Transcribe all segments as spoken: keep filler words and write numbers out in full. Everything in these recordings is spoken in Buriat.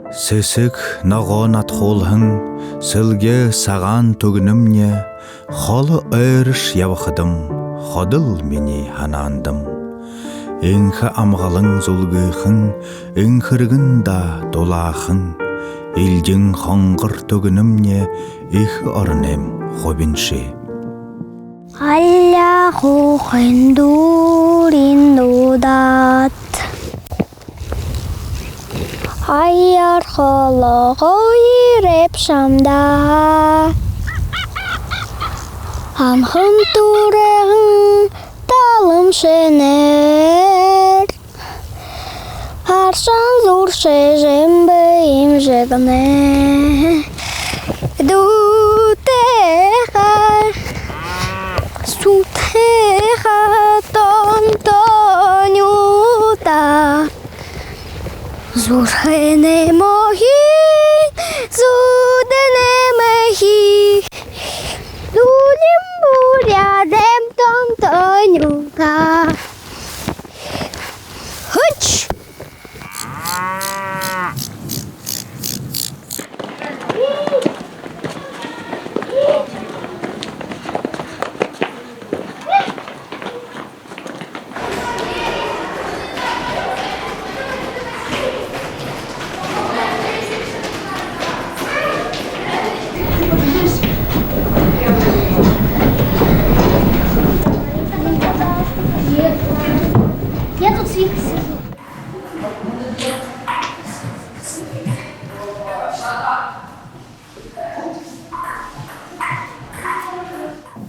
Сэсэг ногоо надхуулһан сэлгеэ сагаан Түгнэмни холо ойрош ябахадам, ходол минии һанаандам. Энхэ амгалан зүлгыхэн, энхэргэн даа дулаахан, элдин хонгор Түгнэмни эхэ оронойм хубинши. Аляа хуухын дүүрэн дуудаад, аяар холоогоо ерээб шамда. Анхан түрээһэн талам шэнээр аршаан зууршаа жэмбэ имжэгнэ. Дүүтэйхэ, сүтэйхэ тонтонюута. Зүрхэнэй мохин, зүүдэнэй мохин, зүүдэн буряадайм тонтонюута. Хүч! Я тут сверху сижу.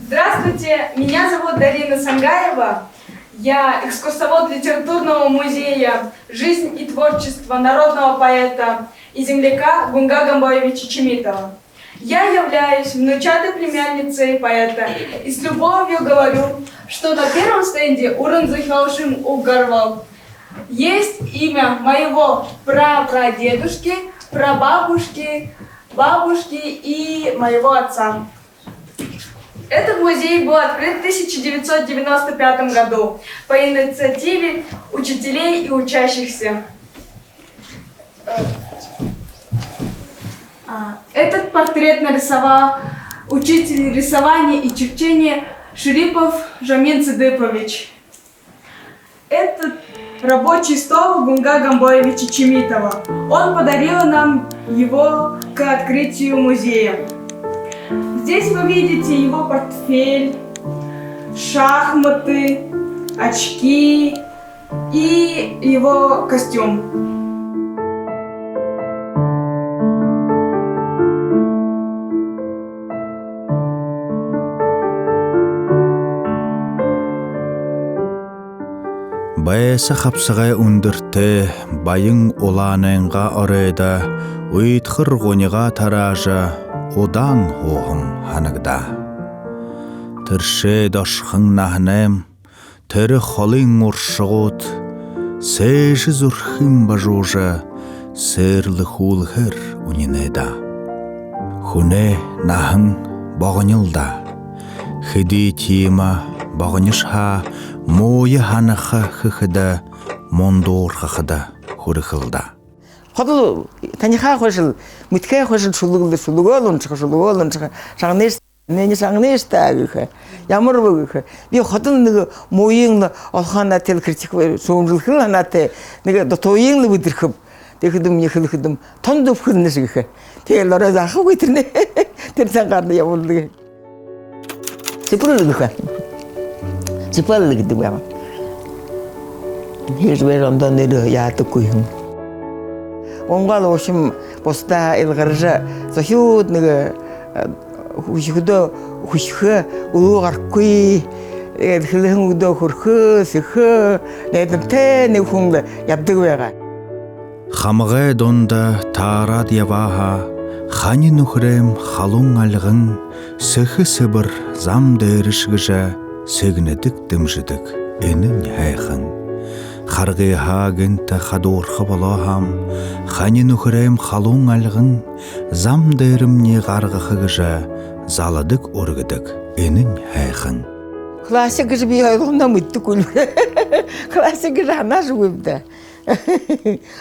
Здравствуйте, меня зовут Дарина Сангаева. Я экскурсовод литературного музея «Жизнь и творчество народного поэта и земляка Гунга Гомбоевича Чимитова. Я являюсь внучатой племянницей поэта и с любовью говорю, что на первом стенде уран зохёолшын уг гарбал есть имя моего прапрадедушки, прабабушки, бабушки и моего отца. Этот музей был открыт в тысяча девятьсот девяносто пятом году по инициативе учителей и учащихся. А, этот портрет нарисовал учитель рисования и черчения Ширипов Жамин Цыдыпович. Этот рабочий стол Гунга Гомбоевича Чимитова. Он подарил нам его к открытию музея. Здесь вы видите его портфель, шахматы, очки и его костюм. Байса хабсагай үндэртэ баян улаанайнгаа оройдо уйдхар гунигаа тараажа, удаан һууһам һанагдаа. Тэршээ дошхон наһанайм тэрэ холын уршагууд сээжэ зүрхым бажуужа, сээрлэхүүлһээр үнинэй даа. Хүнэй наһан богонил даа. Хэды тиимэ богонишье һаа, мууе һанаха хэхэдэ, мундуурхахада хүрэхэл даа. Ходол танихаа хойшол, мэдэхээ хойшол шүлэг лэ, шүлэгөөл уншаха, шүлэгөөл уншаха. Шагныш, энээниие шагныш даа гэхэ. Ямар бэ гэхэ. Би ходол нэгэ мууень лэ олохо һанаатай лэ, критик бэ, шүүмжэлхэл һанаатай, нэгэ дутууень лэ бэдэрхэб. Тиихэдэм, ехэлхэдэм, тон дүбхэлнэш гэхэ. Тиигээл орой заахагүй тэрэнээ. Тэрэ сангаарнь ябуулдаг. Цэпэл гэхэ. Цэпэл гэдэг байгаа. Хэжэ бээр ондоо нэрэ яадаггүй юм. Унгал уушам бусдаа илгаржа, зохёод нэгэ, э, хүсэхэдөө хүсэхэ, үлүү гарахагүй, э, хэлэһэн үгэдөө хүрэхэ, сэхэ, найдамтай нэгэ хүн лэ ябадаг байгаа. Хамагай дунда таараад ябаа һаа, хани нүхэрэйм халуун альган сэхэ сэбэр зам дээрэш гэжэ сэгнэдэг, дэмжэдэг. Энэнь һайхан. Харгыһаа гэнтэ хадуурха болоо һаам, хани нүхэрэйм халуун альган зам дээрэмни гаргаха гэжэ заладаг, үргэдэг. Энэнь һайхан. Классик гэжэ би ойлгоно мэдэдэггүй лэ. Классик гэжэ һанаашьегүйб даа.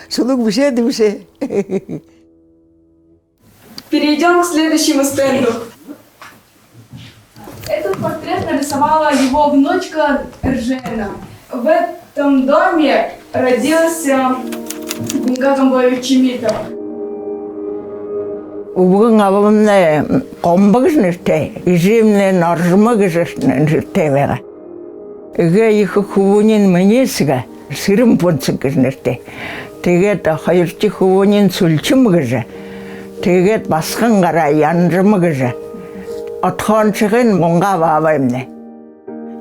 Шүлэг бэшээд бэшээ. Перейдём к следующему стенду. Этот портрет нарисовала его внучка Эржена. В этом доме родился Гунга Гомбоевич Чимитов. Үбгэн абамнай Гомбо гэжэ нэрэтэй, эжымнай Норжомо гэжэ нэрэтэй байгаа. Эгээ ехэ хүбүүниинь минии эсэгэ Сэрэн-Бунсаг гэжэ нэрэтэй. Тиигээд хоёрдохи хүбүүниинь Сүлжэм гэжэ. Тиигээд басаган гараа Янжама гэжэ. Отхооншогынь Гунга баабаймнай.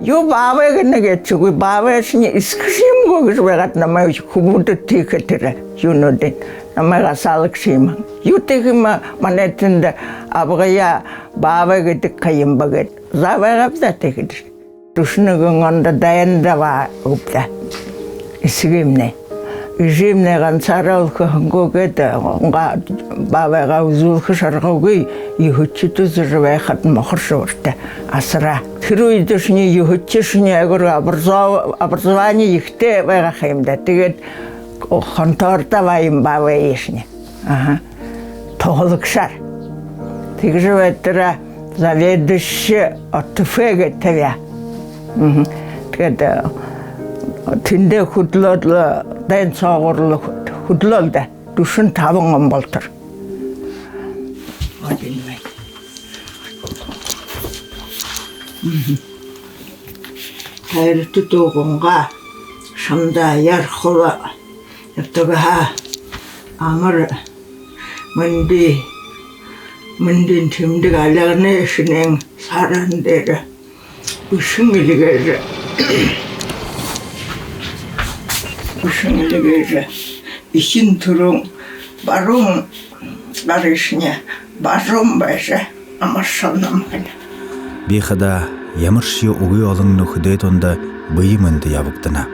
Юу баабай гэнэ гээшэгүй, баабайшни эсэгэшье юм гү гэжэ байгаад, намайе хүбүүдэд тиихэ тэрэ юунүүдынь. Намайе гасаалагша юм. Юу тиихэ юм, манай тэндэ абгаяа баабай гэдэг ха юм бэ гээд. За, байгааб даа тиихэдэ. Дүшэн нэгэн ондо дайнда абаа гүб даа эсэгымнай. Эжымнай гансаараа үлэхэ һэн гү гээд, Гунга баабайгаа үзүүлхэ шаргагүй, юһэдэшье үзэжэ байхада мухар шубарта асараа. Тэрэ үедэшни юһэдэшни аяар образо-, образование ехэтэй байгаа ха юм даа. Тиигээд хонтоордо абаа юм баабайешни. Аха. Туһалагшаар. Тиигэжэ байтараа заведующий ОТФ гээд табяа. Мгм. Тиигээд, э, тэндээ хүдэлөөд лэ, дайн соогуур лэ хүд-, хүдэлөөл даа. Дүшэн табан он болотор. Мгм. Хайрата дүү Гунга, шамда аяар хула, нютагһаа амар мэндэ, мэндын тэмдэг альганай шэнээн саарһан дээрэ бэшэн эльгээжэ, бэшэн эльгээжэ, эхин түрүүн баруун гарыешни бажуун байжа амаршалнам һэн. Би хадаа ямаршье үгы олон нүхэдэй дунда бэе мэндэ ябагдана.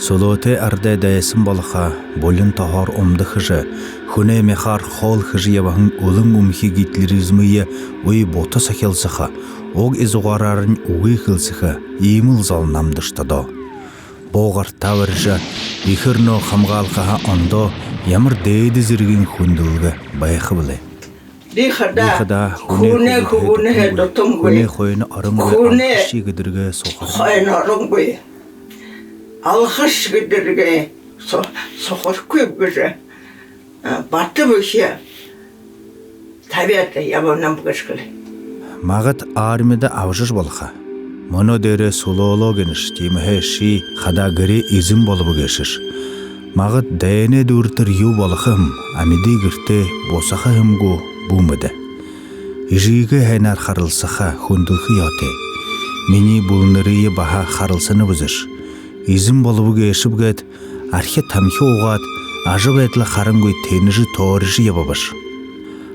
Сүлөөтэй арадай дайсан болохо, булин тоһоор умда хэжэ, хүнэй мяхаар хоол хэжэ ябаһан үлэн үмхи гитлеризмые үе бута сохилсохо, уг изагуураарнь үгы хэлсэхэ иимэл зол намда шадаа. Буугартаа барижа, эхэ ороноо хамгаалхаһаа ондоо ямар дээдэ зэргын хүндэлгэ байха бэлэй. Би хадаа хүнэй хүбүүнһээ дутангүй, хүнэй хойно оронгүй, хүнэй алхашье гэдэргээ сухарна. Хойно оронгүй, алхашье гэдэргээ су-, сухархагүйб гэжэ, а, бата бэшэ табяад ябанам гэжэ хэлээ. Магад армида абажаш болохо. Мүнөө дээрээ сүлөөлөө гэнэш, тиимэһээ ши хадаа гэрэй эзэн болобо гээшэш. Магад дайнай дүүрэтэр юу болохо һэм, амиды гэртээ бусаха һэм гү, бү мэдэ. Эжыгээ һайнаар харалсаха, хүндэлхэ ёһотой. Минии бүлэнэрые баһа харалсана бэзэш. Эзэн болобо гээшэб гээд, архи тамхи уугаад, ажабайдалаа харангүй тэнэжэ, тоорижо ябабаш.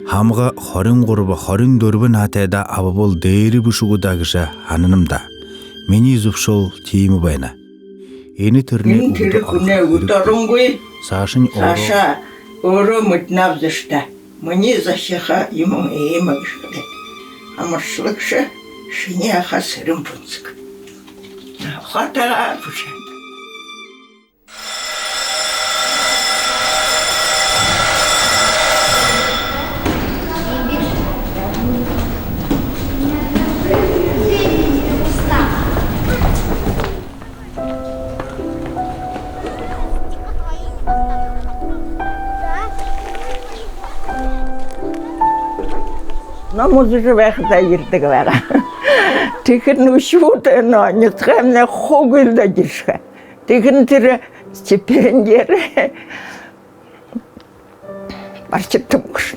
Һамга хорин гурба, хорин дүрбэн наһатайдаа абабал дээрэ бэшэ гү даа гэжэ һананам даа. Минии зүбшөөл тиимэ байна. Энэ тэрэнэй үгэдэ оронгүй. Саашань саашаа өөрөө мэдэнэ бэзэш даа. Минии захиха юумэн иимэ гэжэ хэлээд. Амаршалагша, шинии аха Сэрэн-Бунсаг. Ухаатайгаар бэшээ. Ном үзэжэ байхадаа ерэдэг байгаа. Тиихэдэнь үхибүүд, нөө, нютагаймнай хуу гүйлдөөд ерэшэхэ. Тиихэдэнь тэрэ стипендиеэр барчигдам гүш.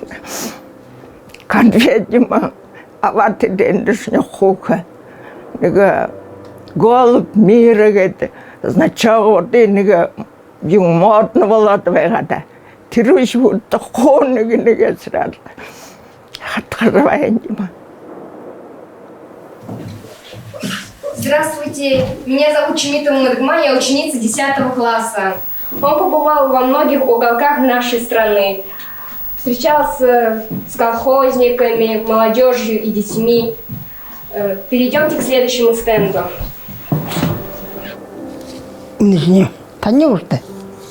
Конфет юумэ абаад, тэдэндэшни хуу хэ. Нэгэ «Голубь мира» гээд значок, одоо нэгэ юумэ модно болоод байгаа даа. Тэрэ үхибүүдтэ хуу нэгэ нэгэ асараад хатархажа байна юм. Здравствуйте, меня зовут Чимитова Мадыгма, я ученица десятого класса. Он побывал во многих уголках нашей страны. Встречался с колхозниками, молодёжью и детьми. Э, перейдёмте к следующему стенду. Нижний. Танюшта.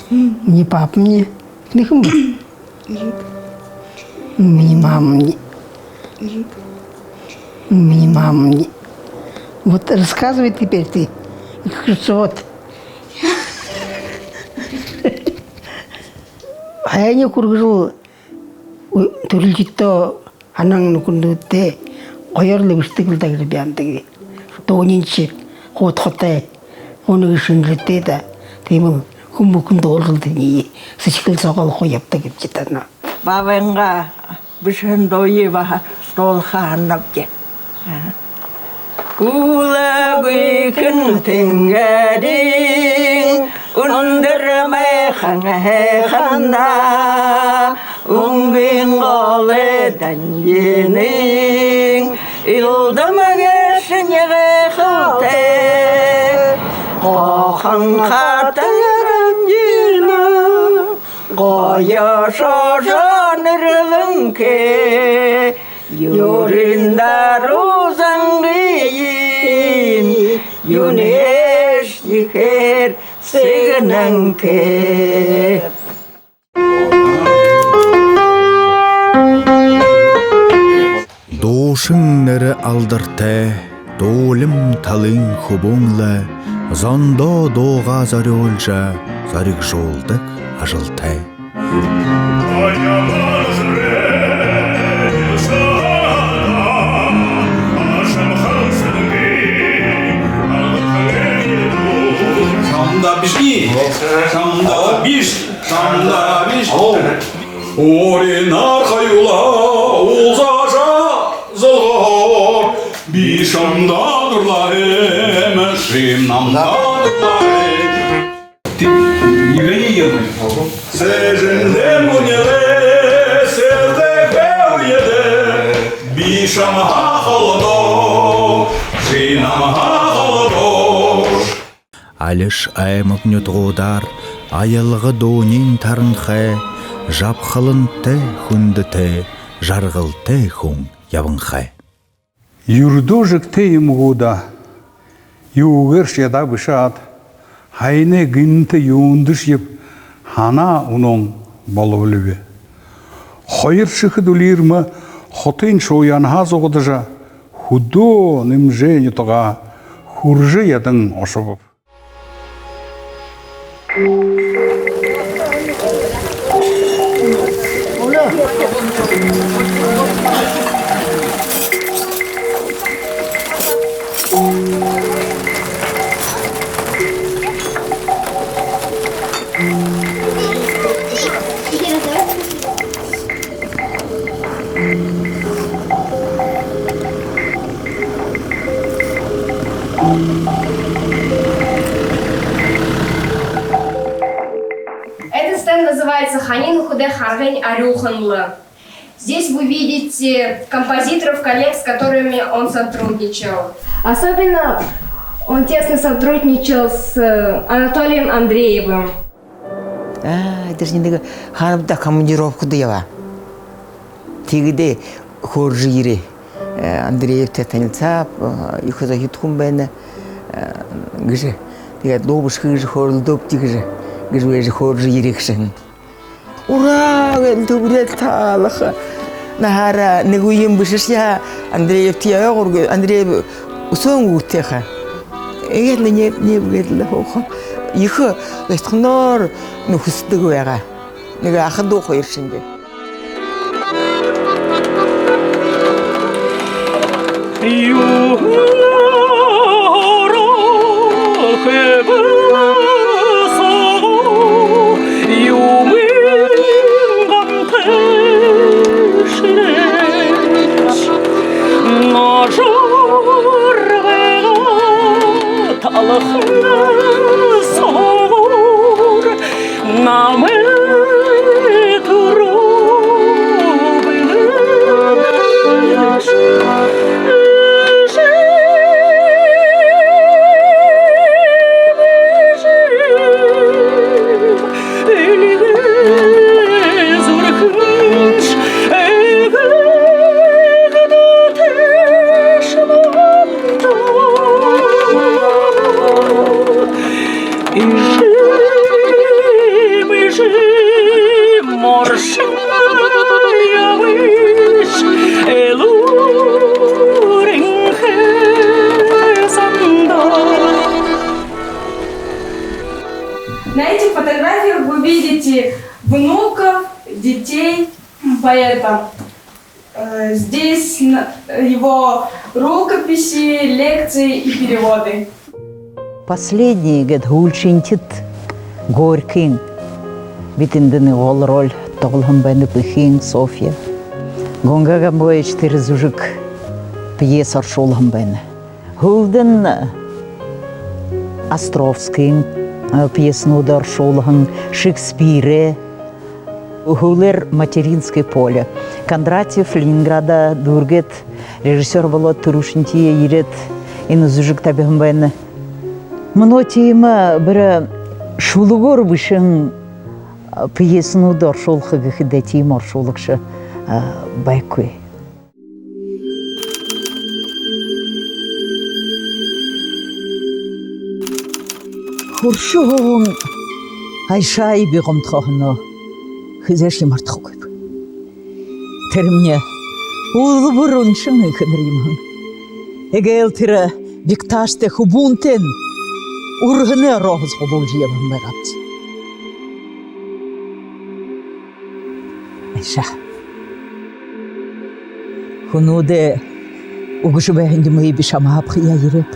Мне папа мне. Нихм. Мне мама мне. Мне мама мне. Вот рассказывай теперь ты. Как же вот. Хайнай хүргэрэл түрэлхидтөө һанаан нүхэндүүдтэй гоёор лэ бэшэдэг лэ даа гэжэ би һанадаг. Дууниншье хуудхатай, үнэгэншье шэнжэтэй даа. Тиимэл хүн бүхэн дуулжал тэниие сэдьхэл соогоо олохо ябадаг юм ши даа. Баабайнгаа бэшэһэн дууе баһа дуулаха һананабди. Үүлэгүйхэн тэнгэриин үндэр майхан һайханда, үнгын голой дангинын илдам гээшэнь гайхалтай. Гоохон хатан дангина гоё шожо нэрлэнхэй. Юрын даруу зангыень юунһээш ехээр сэгнэнхэй. Дуушан нэрэ алдартай Дуулим талын хүбүүн лэ зондоо дуугаа зорюулжа, зоригжуулдаг ажалтай. Шамда бишни, шамда биш, шамда биш. Өөрынь архаюулаа уулзажа золгоһоор, би шамда дурлаа һэм, ши намда дурлаа һэм. Ты не гони, ёрмы. Сээжэндээ мүнөө сэлдээ бэеэ, би шамһаа холодоо, ши намһаа холодоош. Алишье аймаг нютагуудаар аялга дууниинь таранхай, жабхалантай, хүндэтэй, жаргалтай хүн ябанхай. Юрэдөө жэгтэй юм гү даа, юугээршье ядаа бэшэ аад, һайнай гэнтэ юундэшьеб һанаа үнөөн болобо лби. Хоёр шэхэ дүлиирмэ хотын шууянһаа зугадажа, хүдөө нэмжээ нютагаа хүрэжэ ядан ошобоб. Этот стенд называется «Хани нүхэдэй харгын арюухан лэ». Здесь вы видите композиторов, коллег, с которыми он сотрудничал. Особенно он тесно сотрудничал с, э, Анатолием Андреевым. Аа, эдэршни нэгэ хаанаб даа командировкада ябаа. Тиигэдэ хөөржэ ерээ. Э, Андреевтэй танилсааб, э, ехэ зохид хүн байна, э, гэжэ. Тиигээд дуу бэшэхэ гэжэ хөөрэлдөөбди гэжэ, гэжэ байжа хөөржэ ерээ гээшэ һэн. Ураа гээд, түбэрээд таалаха. Наһаараа нэгэ үеын бэшэшье һаа, Андреевтэ яагаа гүргэ, Андреев үсөөн үгтэхэ. Иигээд лэ неб, неб гээд лэ һууха. Ехэ зохидхоноор нүхэсэдэг байгаа. Нэгэ аха дүү хоёр шэнги. На этих фотографиях вы видите внуков, детей поэта. Э, здесь н-, его рукописи, лекции и переводы. Последние гээд һүүлшынхид Горькиин бидэ эндэнь гол роль тоглоһон байнабди, эхынь Софья. Гунга Гомбоевич тэрэ зүжэг, пьесэ оршуулһан байна. Һүүлдэнь Островскиин, э, пьесэнүүдые оршуулһан, Шекспирэй, һүүлээр «Материнское поле». Кондратьев Ленинграда дүүргээд, режиссёр болоод, түрүүшынхиеэ ерээд, энэ зүжэг табиһан байна. Мүнөө тиимэ, э, бүри шүлэгөөр бэшэһэн, э, пьесэнүүдые оршуулха гэхэдэ, тиимэ оршуулагша, э, байхагүй. Хүршэ һүн Айшаае би гомдохоһоноо хэзээшье мартахагүйб. Тэрэмни үлбэр үншэн эхэнэр юм һэн. Эгээл тэрэ бигтаашатай хүбүүнтэйнь үрһэнэй орооһо суглуулжа ябаһан байгаабди. Айша. Хүнүүдэй үгэжэ байһан юумые би шамһаа абахаяа ерээб.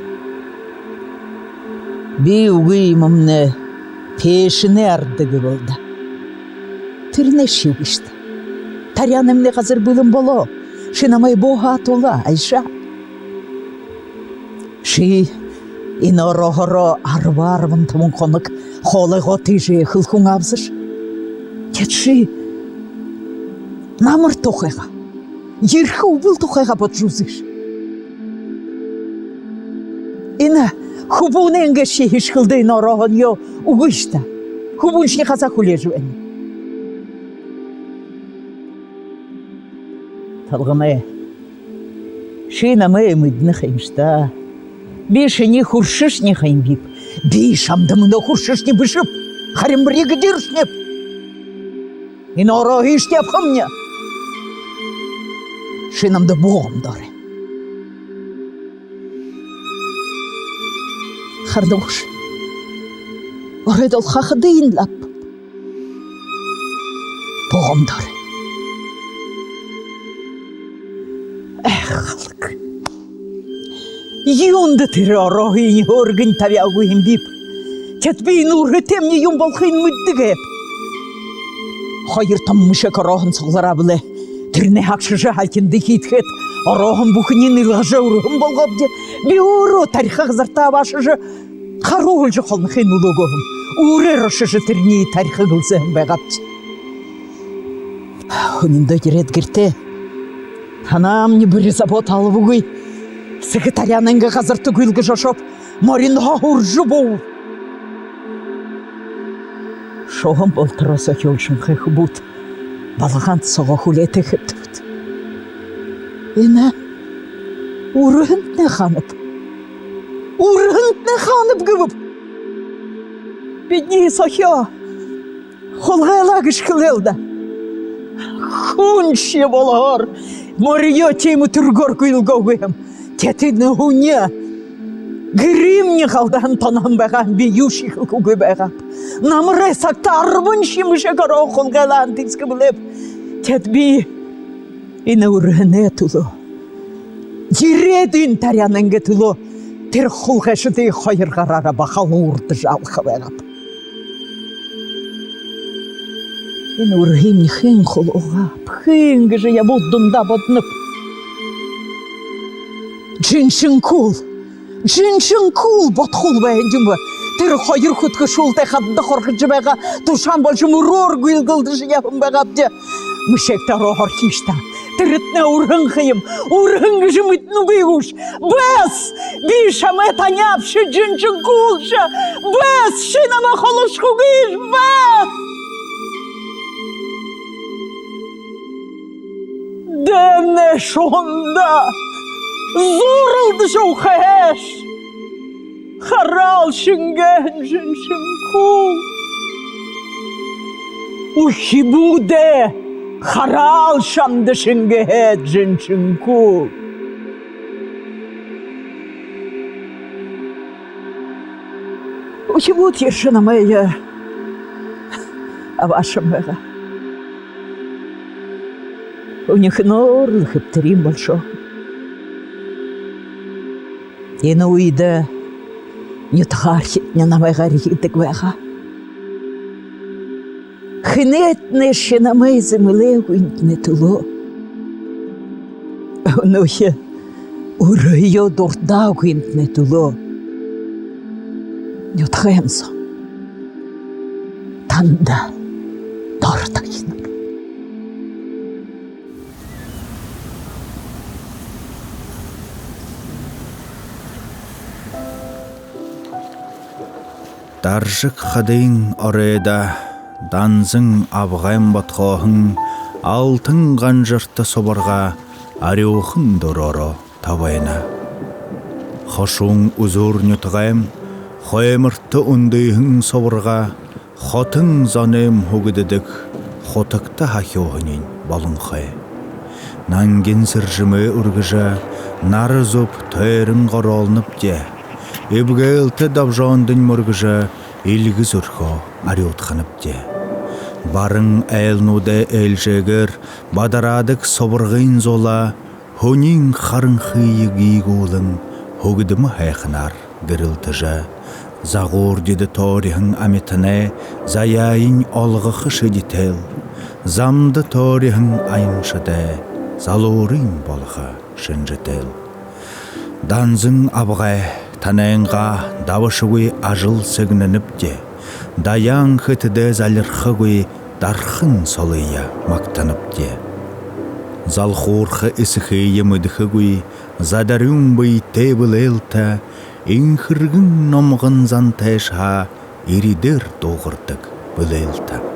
Би үгы юумэмни пеэшэнэй арада гэбэл даа. Тэрэнээ ши үгыш даа. Таряанаймнай газар бэлэн болоо. Ши намайе бууһаа тула, Айша. Ши энэ орооһоороо арба-арбан табан хоног хоолойгоо тиижэ эхилхэ хүн аабзаш. Теэд ши намар тухайгаа, ерэхэ үбэл тухайгаа бодожо үзыш. Энэ хүбүүнэйнгээ ши хэшхэлдэ энэ орооһониие үгыш даа. Хүбүүншни хазаа хүлеэжэ байна. Толгонай. Ши намайе мэдэнэ ха юмши даа. Би шинии хүршэшни ха юм биб. Би шамда мүнөө хүршэшни бэшэб. Харин бригадиршниб. Энэ орооһыешни абахамни. Ши намда буу гомдоорой. Харана гүш? Оройдоол хахадынь лэ аб. Буу гомдоорой. Эх, халаг. Юундэ тэрэ орооһыень хөөргэнь табяагүй юм биб? Теэд би энэ үрһэтэймни юун болохыень мэдэдэг һэм. Хоёр том мэшээг орооһон суглараа бэлэй. Тэрэнээ хагшажа, һалхинда хиидхээд, орооһон бүхэниинь илгажа, үрһэн болгообди. Би өөрөө тарьха газартаа абаашажа, харуу һэлжэ холнохынь үлөөгөө һэм. Үүрээр ошожо, тэрэниие тарьха гэлсэһэн байгаабди. Һүниндөө ерээд гэртээ, һанаамни бүри забот алабагүй, сэхэ Таряанайнгаа газарта гүйлгэжэ ошооб, мориндоо һүржэ бууб. Шуһан болотороо сохюулшанхай хүбүүд балгаан соогоо хүлеэтэй хэбтэбэд. Энэ үрһэнтнай хаанаб? Үрһэнтнай хаанаб гэбэб? Бидэниие сохёо, хулгайлаа гэжэ хэлээл даа. Хүншье болоһоор мориёо тиимэ түргөөр гүйлгөөгүй һэм. Теэд энэ һүни гэрыемни галдаһан тоноһон байгаа һэм, би юушье хэлэхэгүй байгааб. Намарай сагта арбаншье мэшээг орооһон хулгайлаа һэн тиисхэ бэлэйб. Теэд би энэ үрһэнэй түлөө, ерээдүйн Таряанайнгаа түлөө тэрэ хулгайшадые хоёр гараараа бахалуурдажа алаха байгааб. Энэ үрһыемни хэн хулуугааб, хэн гэжэ ябууд дундаа бодоноб. Жэншэн хүл, жэншэн хүл бодхуул байһан юм бэ. Тэрэ хоёр хүтхэ шүүлтэй хадада хорхожо байгаа тушаан болошоо, мүрөөр гүйлгэлдэжэ ябаһан байгаабди. Мэшээгтэ орооһоор хииш даа. Тэрэтнай үрһэн ха юм. Үрһэн гэжэ мэдэнэгүй гүш? Бэс! Би шамайе таняаб, ши жэншэн хүл шэ. Бэс, ши намайе холошохогүйш, бэс! Дэмнай шуһанда зууралдажа ухааш. Хараал, шэнгээн жэншэн хүл. Үхибүүдээ хараал шамда шэнгэһээд жэншэнхүү. Үхибүүд ерэжэ намайе абаашан байгаа. Үнинхэнөөр лэ хэбтэриин болошоо. Энэ үедэ нютагаархидни намайе арьяадаг байгаа. Хэнэйтнай ши намайе зэмэлээгүйнтнай түлөө, үнөөхи өөрынгөө дурдаагүйнтнай түлөө нютагайм зон танда дордогшонор. Даржаг хадын оройдо Данзан абгайм бодхооһон алтан ганжарта субарга арюухан дүрөөрөө тобойно. Хошуун үзүүр нютагайм хойморто үндыһэн субарга хотон зонойм һүгэдэдэг хутагта һахюуһаниинь болонхой. Нангин сэржэмээ үргэжэ, нара зүб тойрон гороолнобди. Эбгээлтэ добжоондонь мүргэжэ, эльгэ зүрхөө арюудханабди. Баран айлнуудай ээлжээгээр бадараадаг субаргын зула һүниин харанхые гиигүүлэн, һүгэдэмэ һайханаар гэрэлтэжэ, загуурдида тоориһон амитанай заяаень олгохо шэдитэйл, замда тоориһон аяншадай залуурынь болохо шэнжэтэйл. Данзан абгай, танайнгаа дабашагүй ажал сэгнэнэбди. Даяан хэтэдээ залирхагүй дархан солые магтанабди. Залхуурха эсэхые мэдэхэгүй задарюун бэетэй бэлэйлтэ, энхэргэн номгон зантайшье һаа эридээр дуугардаг бэлэйлтэ.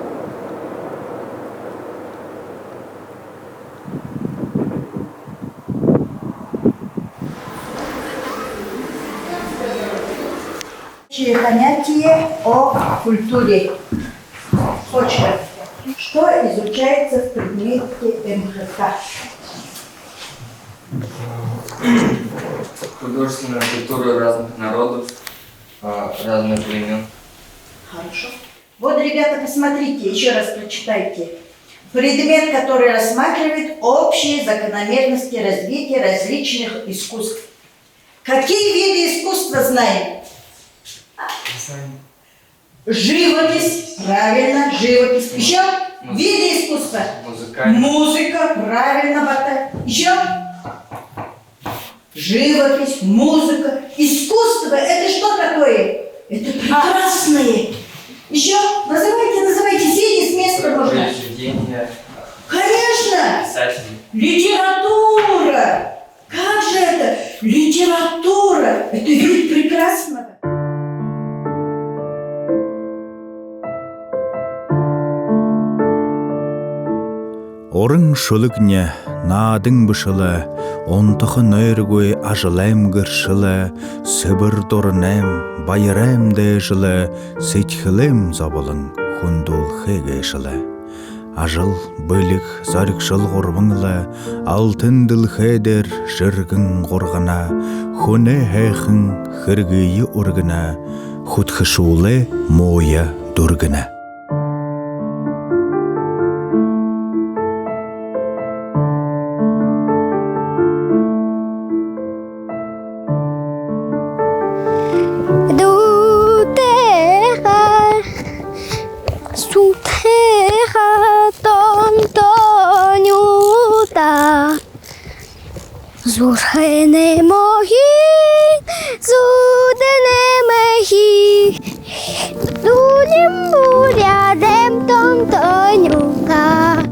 Понятие о культуре. Сочка. Что изучается в предмете М Х К? Художественная культура разных народов, а, разных времён. Хорошо. Вот, ребята, посмотрите, ещё раз прочитайте. Предмет, который рассматривает общие закономерности развития различных искусств. Какие виды искусства знаем? Живопись, правильно, живопись. Ещё? Виды искусства. Музыка, правильно, Бата. Ещё? Живопись, музыка, искусство. Это что такое? Это прекрасное. Ещё? Называйте, называйте. Сидя с места можно. Произведения. Конечно. Писатели. Литература. Как же это? Литература. Это вид прекрасного. Уран шүлэгни наадан бэшэ лэ, унтаха нойргүй ажалайм гэршэ лэ, сэбэр дуранайм, баярайм дээжэ лэ, сэдьхэлэйм зоболон хүндүүлхэ гээшэ лэ. Ажал, бэлиг, зоригшол гурбан лэ алтан дэлхэй дээрэ жэргэн гургана, хүнэй һайхан хэрэгые үргэнэ, хүдхэшүүлэй мууе дүүргэнэ. Дүүтэйхэ, сүтэйхэ тоонто нютаг. Зүрхэнэй мохин, зүүдэнэй мэхи. Дүүнэн Буряадайм тоонто нютаг.